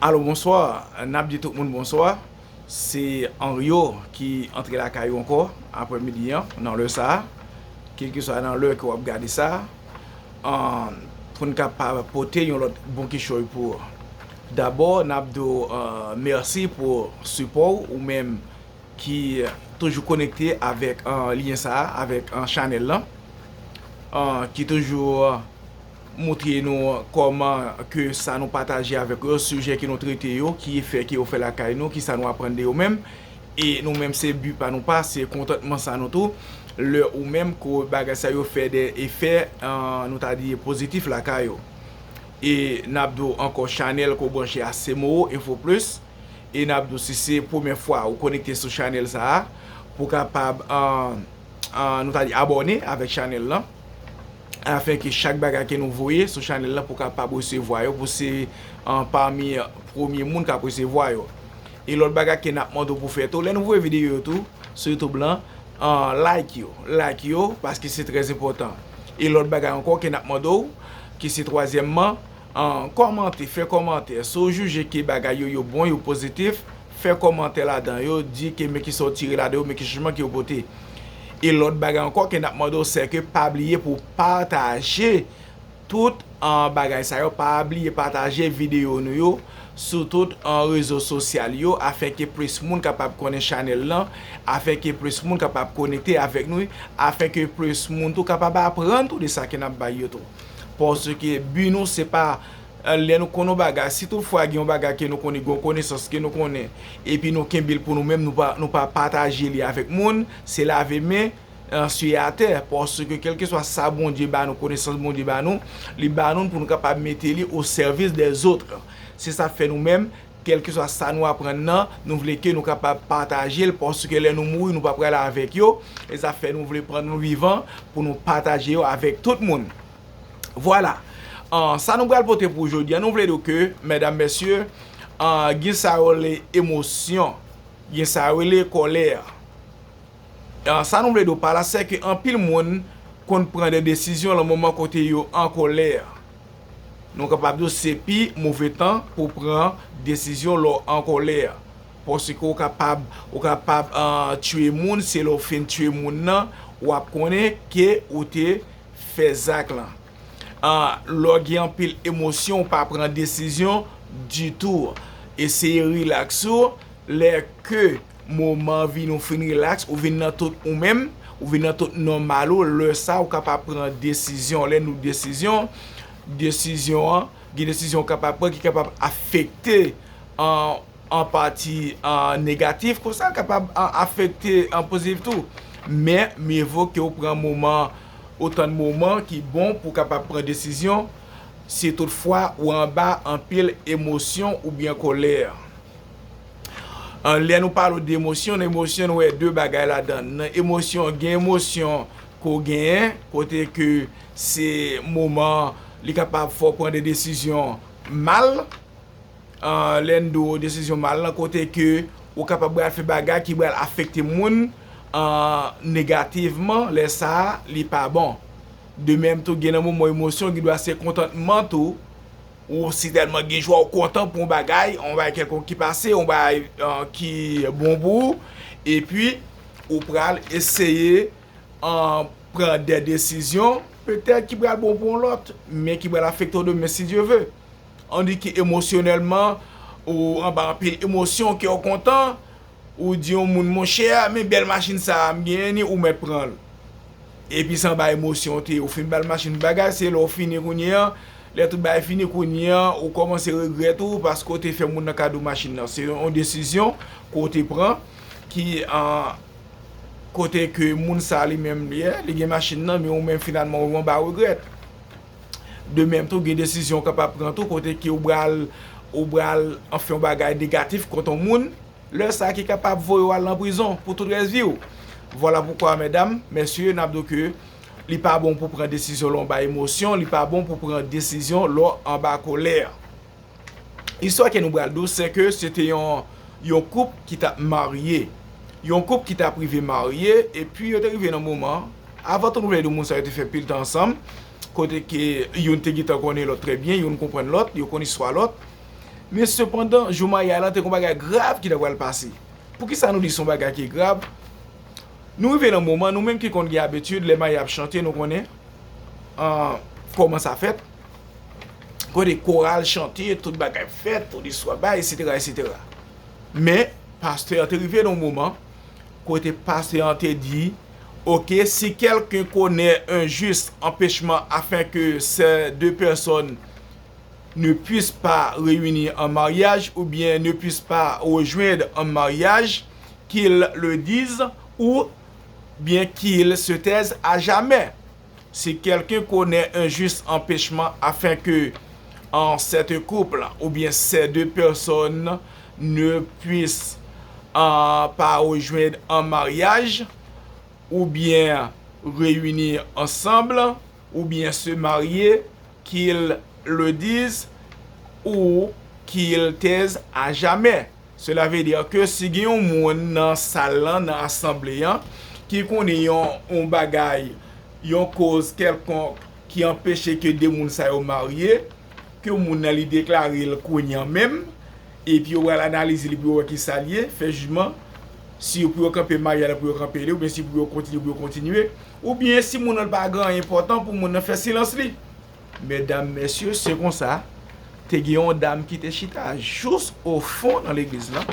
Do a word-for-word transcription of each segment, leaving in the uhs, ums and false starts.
Alo, bonswa. N ap di tout moun bonswa. Se Anrio ki antre lakay ou ankò aprèmidi an, nan lè sa a. Kèlkeswa nan lè ke w ap gade sa, an, pou n kapab pote yon lòt bon kichòy pou ou. Dabò, n ap di w, an, mèsi pou sipò w, ou menm ki toujou konekte avèk, an, lyen sa a, avèk, an, chanèl lan, an, ki toujou, an, montre nou kòman ke sa nou pataje avèk yo, sijè ke nou trete yo, ki efè ke yo fè lakay nou, kisa nou aprann de yo menm. E nou menm, se bi pa nou pa, se kontantman sa nou tou. Lè ou menm ke bagay sa yo fè de efè, an, nou ta di pozitif lakay ou. E n ap di w ankò, chanèl ke w branche a se Moro Info Plus. E n ap di w, si se premyè fwa ou konekte sou chanèl sa a, pou w kapab, an, an, nou ta di abòne avèk chanèl lan, afenke chak bagay ke nou voye sou chanèl lan pou w kapab resevwa yo, pou se, an, pami premye moun k ap resevwa yo. E lòt bagay ke n ap mande w pou fè tou, lè nou voye videyo yo tou sou YouTube lan, an, like yo, like yo, paske se trè enpòtan. E lòt bagay ankò ke n ap mande w, ki se twazyèmman, an, kòmante, fè kòmantè. Si w jije ke bagay yo, yo bon, yo pozitif, fè kòmantè ladan yo, di ke men kisa w tire ladan yo, men ki chanjman ke yo pote. E lòt bagay ankò ke n ap mande w, se ke pa bliye pou w pataje tout, an, bagay sa yo, pa bliye pataje videyo nou yo sou tout, an, rezo sosyal yo, afenke plis moun kapab konnen chanèl lan, afenke plis moun kapab konekte avèk nou, afenke plis moun tou kapab aprann tou de sa ke n ap bay yo tou. Paske bi nou se pa, eh, lè nou konn yon bagay, si toutfwa gen yon bagay ke nou konnen, gen yon konesans ke nou konnen, epi nou kenbe l pou nou menm, nou pa, nou pa pataje li avèk moun, se lave men, eh, siye atè, paske kèlkeswa sa Bondye ba nou, konesans Bondye ba nou, li ba nou pou nou kapab mete li au service des autres. Se sa k fè nou menm, kèlkeswa sa nou aprann nan, nou vle ke nou kapab pataje l, paske lè nou mouri, nou pa pral avèk yo, e sa fè nou vle pran nou vivan pou nou pataje yo avèk tout moun. Vwala. An, sa nou pral pote pou jodi a, nou vle di ke, medam, mesye, an, gen sa yo rele emosyon, gen sa yo rele kòlè. An, sa nou vle di w pa la, se ke anpil moun konn pran de desizyon nan moman kote yo an kòlè. Nou kapab di w se pi move tan pou pran desizyon lè w an kòlè. Paske w kapab, w kapab, an, tiye moun, se lè w fin tiye moun nan, w ap konnen ke ou te fè zak lan. An, lè w gen anpil emosyon, w pa pran desizyon ditou. Eseye rilaks ou. Lè ke moman vini, ou fin rilaks, ou vin nan tout ou menm, ou vin nan tout nòmal ou, lè sa a, ou kapab pran desizyon. Lè nou desizyon, desizyon an, gen desizyon ou kapab pran ki kapab afekte an, an pati, an negatif, konsa kapab, an, afekte an pozitif tou. Men, mye vo ke ou pran moman, ou tann moman ki bon pou w kapab pran desizyon, si toutfwa ou anba anpil emosyon oubyen kòlè. An, lè nou pale de emosyon, nan emosyon, nou wè de bagay ladan. Nan emosyon, gen emosyon ke w genyen, kote ke se moman li kapab fè w pran de desizyon mal. An, lè n di w desizyon mal lan, kote ke ou kapab pral fè bagay ki pral afekte moun, an, negativman, lè sa a, li pa bon. De menm tou, gen nan moman emosyon, gen dwa se kontantman tou, ou si tèlman gen jwa, ou kontan pou yon bagay, yon bagay kèlkonk ki pase, yon bagay, an, ki bon pou ou, epi ou pral eseye, an, pran de desizyon, petèt ki pral bon pou yon lòt, men ki pral afekte w demen, si Dye ve. Ann di ke emosyonèlman, ou anba anpil emosyon, kè w kontan, ou di yon moun, monchè, men bèl machin sa a, m genyen ni, ou mèt pran l. Epi se anba emosyon ou te ye, ou fin ba l machin bagay, se lè w fini kounye a, lè tout bagay fini kounye a, ou kòmanse regrèt ou, paske w te fè moun nan kado machin nan. Se yon desizyon ke w te pran, ki, an, kote ke moun sa li menm, li, li gen machin nan, men ou menm finalman ou anba regrèt. De menm tou, gen desizyon w kapab pran tou, kote ke ou pral, ou pral, anfen, yon bagay negatif kont yon moun, lè sa ki kapab voye w al nan prizon pou tout rès vi w. Vwala poukwa, medam, mesye, n ap di w ke li pa bon pou pran desizyon lè w anba emosyon, li pa bon pou pran desizyon lè w anba kòlè. Istwa ke nou pral di w, se ke se te yon, yon koup ki t ap marye. Yon koup ki t ap rive marye, epi yo te rive nan moman, avan tout, nou vle di w, moun sa yo te fè pil tan ansanm, kote ke youn te gentan konnen lòt trè byen, youn konprann lòt, yo konn istwa lòt. Men sepandan, jou maryaj la te gen yon bagay grav ki ta pral pase. Poukisa nou di se yon bagay ki grav? Nou rive nan moman, nou menm ki konn gen abitid, lè maryaj ap chante, nou konnen an, kòman sa fèt. Kote koral chante, tout bagay fèt, tout istwa bay, etsetera, etsetera. Men, pastè an te rive nan yon moman, kote pastè an te di, ok, si quelqu'un connaît un juste empêchement afin que ces deux personnes ne puissent pas réunir en mariage ou bien ne puissent pas rejoindre en mariage, qu'il le dise ou bien qu'il se taise à jamais. Si quelqu'un connaît un juste empêchement afin que en cette couple ou bien ces deux personnes ne puissent euh, pas rejoindre en mariage ou bien réunir ensemble ou bien se marier, qu'il le dise ou qu'il taise à jamais. Cela veut dire que si gen yon moun nan sal lan, nan asanble an, ki konnen yon, yon bagay, yon koz kèlkonk ki anpeche ke de moun sa yo marye, ke moun nan li deklare l kounye an menm, epi yo pral analize li pou yo wè ki sa l ye, fè jijman, si yo pou yo kanpe maryaj la pou yo kanpe li, oubyen si pou yo kontinye pou yo kontinye, oubyen si moun nan pa gen anyen enpòtan pou moun nan fè silans li. Medam, mesye, se konsa, te gen yon dam ki te chita jous o fon nan legliz lan.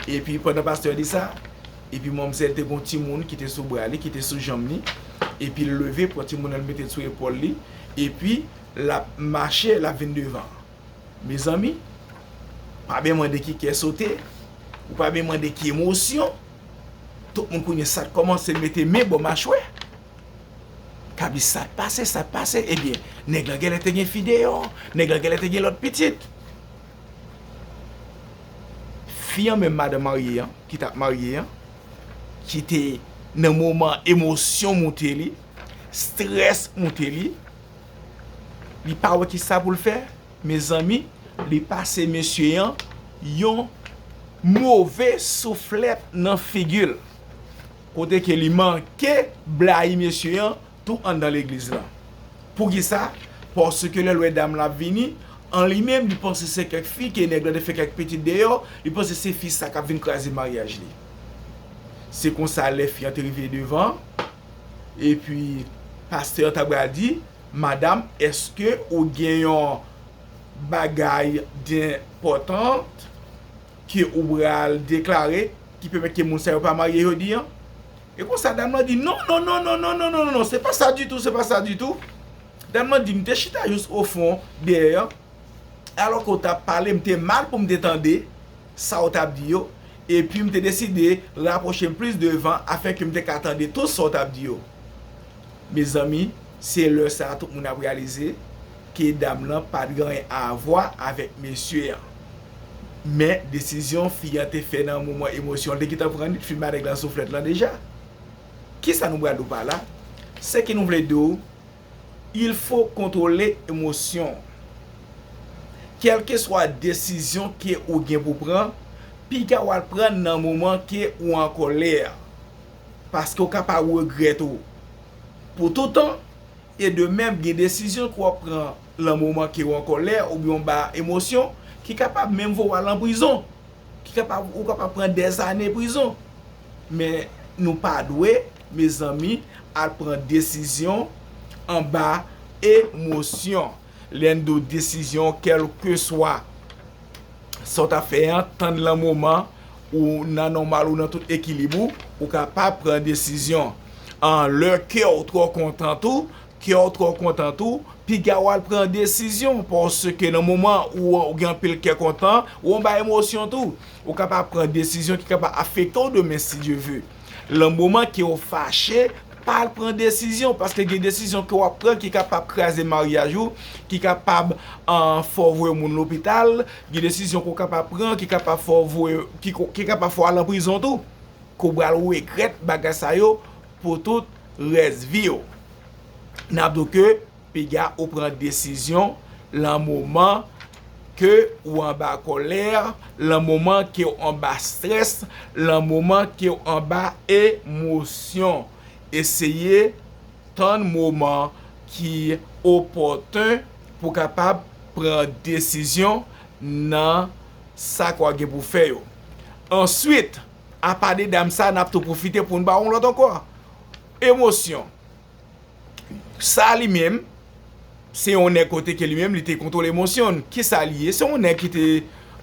Epi pandan pastè di sa, epi manmzèl te gon timoun ki te sou bra li, ki te sou janm li, epi l leve, pran timoun nan, l mete l sou epòl li, epi l ap mache, l ap vin devan. Mezanmi, pa byen mande ki kè sote, ou pa byen mande ki emosyon. Tout moun kounye sa t kòmanse mete men bò machwè. Kabis, sa t pase, sa t pase, ebyen, nèg lan genlè te gen fi deyò, nèg lan genlè te gen lòt pitit. Fi an menm, madanm marye an, ki t ap marye an, ki te nan moman emosyon moute li, strès moute li, li pa wè ki sa pou l fè, mezanmi, li pase mesye an yon move souflèt nan figi l. Kote ke li manke blayi mesye an tou anndan legliz lan. Poukisa? Paske lè l wè dam lan ap vini, an li menm, li panse se kèk fi ke nèg lan te fè kèk pitit deyò, li panse se fi sa k ap vin kraze maryaj li. Se konsa lè fi an te rive devan, epi pastè an ta pral di, madanm, èske ou gen yon bagay denpòtan ke ou pral deklare ki pèmèt ke moun sa yo pa marye jodi an? E konsa dam lan di, non, non, non, se pa sa ditou, se pa sa ditou. Dam lan di, m te chita jous o fon dèyè an, alò ke w t ap pale, m te mal pou m te tande sa w t ap di yo, epi m te deside rapwoche m plis devan afin ke m te ka tande tout sa w t ap di yo. Mezanmi, se lè sa a tout moun ap reyalize ke dam lan pa t gen anyen a vwa avèk mesye an. Men, desizyon fi an te fè nan moman emosyon, l te gentan pran li, t fin ba nèg lan souflèt lan deja. Kisa nou pral di w pa la? Sèke nou vle di w, il faut contrôler émotion. Kèlkeswa desizyon ke ou gen pou pran, piga w al pran nan moman ke ou an kòlè. Paske w kapab regrèt ou pou toutan. E de menm, gen desizyon ke w ap pran lan moman ke w an kòlè oubyen w ba emosyon ki kapab menm voye w al an prizon. Ki kapab, ou kapab pran dèzane prizon. Men nou pa dwe, mezanmi, al pran desizyon anba emosyon. Lè n di w desizyon, kèlkeswa sa w ta fè an, tann lan moman ou nan nòmal, ou nan tout ekilib ou, ou kapab pran desizyon. An, lè kè w twò kontan tou, kè w twò kontan tou, piga w al pran desizyon, paske nan moman ou, ou gen anpil kè kontan, ou anba emosyon tou. Ou kapab pran desizyon ki kapab afekte w demen, si Dye ve. Lan moman ke w fache, pa al pran desizyon, paske gen desizyon ke w ap pran ki kapab kraze maryaj ou, ki kapab, an, fè w voye moun lopital, gen desizyon ke w kapab pran ki kapab fè w voye, ki, ki kapab fè w al an prizon tou. Ke w pral regrèt bagay sa yo pou tout rès vi w. N ap di w ke piga ou pran desizyon lan moman ke ou anba kòlè, lan moman ke w anba strès, lan moman ke w anba emosyon. Eseye tann moman ki opòten pou kapab pran desizyon nan sa ke w ap gen pou w fè yo. Answit, apa de dam sa, n ap tou pwofite pou n ba w yon lòt ankò. Emosyon. Sa li menm, se yon nèg kote ke li menm, li te kontwole emosyon l. Kisa li ye? Se yon nèg ki te,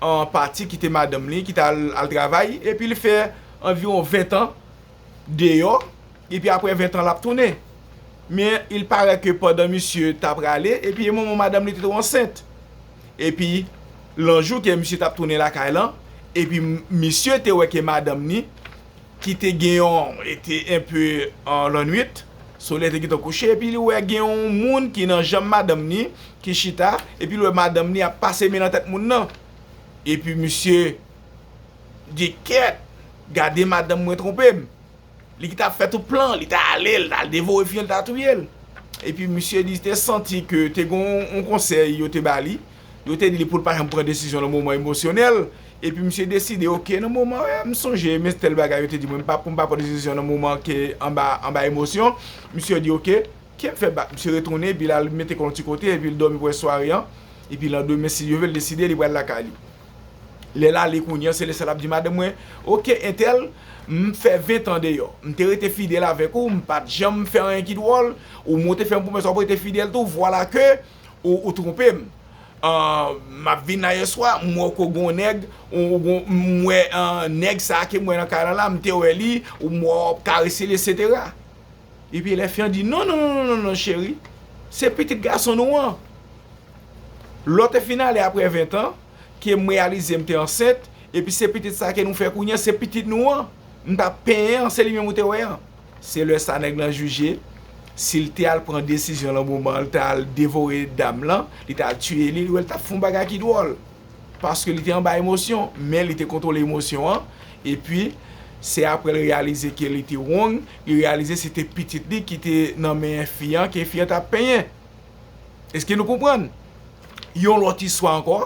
an, pati, kite madanm li, ki te al, al travay, epi li fè anviwon ven tan deyò, epi apre ven tan l ap tounen. Men, il paraît ke pandan misye t ap prale, epi e moman madanm li te tou ansent. Epi, lan jou ke misye t ap tounen lakay lan, epi m-, misye te wè ke madanm li, ki te gen yon, li te enpe, an, lannwit, solèy te gentan kouche, epi li wè gen yon moun ki nan janm madanm li, ki chita, epi li wè madanm li ap pase men nan tèt moun nan. Epi misye di, "Kèt, gade madanm mwen twonpe m." Li ki t ap fè tout plan, li t ale, li t al devore fi an, li t al touye l. Epi misye di, te santi ke te gen yon, yon konsèy yo te ba li. Yo te di li pou l pa janm pran desizyon nan moman emosyonèl. Epi misye deside, "Oke, nan moman, eh, m sonje, men tèl bagay yo te di mwen, m pa, pou m pa pran desizyon nan moman ke anba, anba emosyon." Misye di, "Oke, ke m fè bak?" Misye retounen, epi l al mete kò l yon ti kote, epi l dòmi pou rès sware an. Epi landemen, si Dye vle, l deside, li pral lakay li. Lè l ale kounye an, se lè sa l ap di madanm mwen, "Oke, entèl, m fè ven tan deyò. M te rete fidèl avèk ou, m pa t janm fè anyen ki dwòl, ou, ou te fè m pwomès w ap rete fidèl tou, vwala ke ou, ou twonpe m. An, m ap vin la yèswa, m wè ke w gen yon nèg, ou, ou gon, m wè, an, nèg sa a ke m wè nan kay lan la, m te wè li, ou m wè w ap karese l, etsetera." Epi lè fi an di, "Non, non, non, non, non, non, cheri, se pitit gason nou an." Lè w te fin ale apre ven tan, ke m reyalize m te ansent, epi se pitit sa ke nou fè kounye an, se pitit nou an. M t ap penyen an, se li menm ou te wè an. Se lè sa nèg lan jije, si l te al pran desizyon lan moman an, li t al devore dam lan, li t al tiye li, li wè l t ap fè yon bagay ki dwòl. Paske li te anba emosyon, men li te kontwole emosyon an, epi se apre l reyalize ke li te wrong, li reyalize se te pitit li ki te nan men fi an, ke fi an t ap penyen. Èske nou konprann? Yon lòt istwa ankò,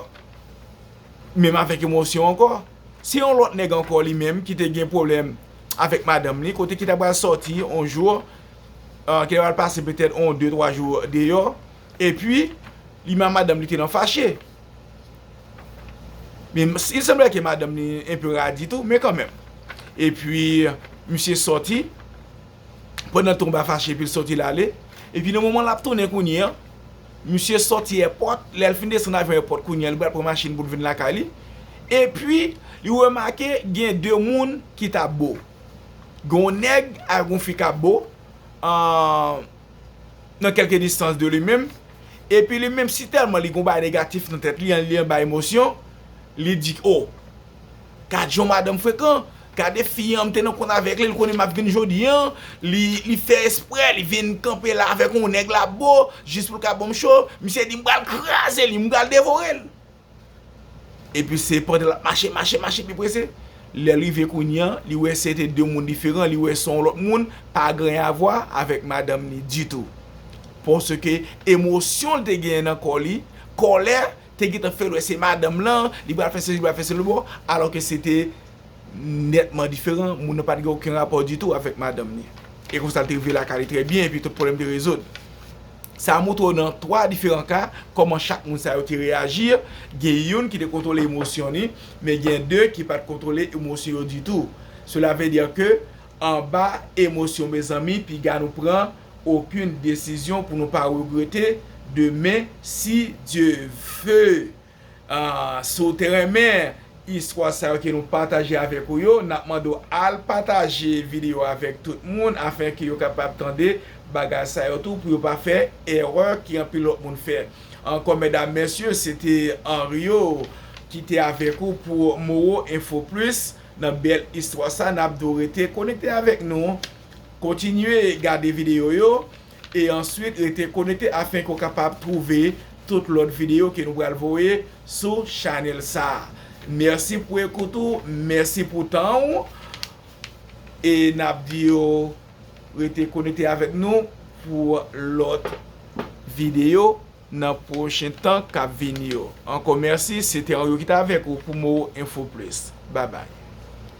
menm avèk emosyon ankò. Se yon lòt nèg ankò li menm ki te gen pwoblèm avèk madanm li, kote ki ta pral sòti yon jou, ah, ki ta pral pase petèt yon de, twa jou deyò, epi li menm madanm li te nan fache. Men il semble ke madanm li enpe radi tou, men kanmenm. Epi, misye sòti, pandan l tonbe fache, epi l sòti l ale. Epi nan moman l ap tounen kounye an, misye sòti èpòt, lè l fin desann avyon èpòt kounye an, li pral pran machin pou l vin lakay li. Epi, li remake gen de moun ki t ap bo. Gen yon nèg ak yon fi k ap bo, an, nan kèlke distans de li menm. Epi li menm, si tèlman li gen yon bagay negatif nan tèt li, li anba emosyon, li di, "O, gad jan madanm frekan, gade fi an, m te nan kont avèk li, l konnen m ap vin jodi an, li, li fè espre, li vin kanpe la avèk yon nèg l ap bo, jis pou l ka ban m cho, misye di, 'M pral kraze li, m pral devore l.'" Epi se pandan l ap mache, mache, mache pi prese, lè l rive kounye an, li wè se te de moun diferan, li wè se yon lòt moun, pa gen anyen a vwa avèk madanm li ditou. Paske emosyon l te genyen nan kò li, kòlè, te gentan fè l wè se madanm lan, li pral fè sesi, li pral fè sela, alòske se te nètman diferan, moun nan pa t gen okenn rapò ditou avèk madanm li. E konsa l te rive lakay li trè byen, epi tout pwoblèm te rezoud. Sa montre w nan twa diferan ka, kòman chak moun sa yo te reyaji. Gen youn ki te kontwole emosyon li, men gen de ki pa t kontwole emosyon yo ditou. Cela veut dire que anba emosyon, mezanmi, piga nou pran okenn desizyon pou nou pa regrete demen, si Dye ve. Ah, si w te renmen istwa sa yo ke nou pataje avèk ou yo, n ap mande w al pataje videyo avèk tout moun, afenke yo kapab tande bagay sa yo tou, pou yo pa fè erè ke anpil lòt moun fè. Ankò, medam, mesye, se te Henrio ki te avèk ou pou Moro Info Plus. Nan bèl istwa sa, n ap di w rete konekte avèk nou. Kontinye gade videyo yo e answit rete konekte afenke w kapab twouve tout lòt videyo ke nou pral voye sou chanèl sa a. Mèsi pou ekout ou, mèsi pou tan ou, e n ap di yo rete konekte avèk nou pou lòt videyo nan pwochen tan k ap vini yo. Ankò mèsi, se te Henrio ki t avèk ou pou Moro Info Plus. Babay.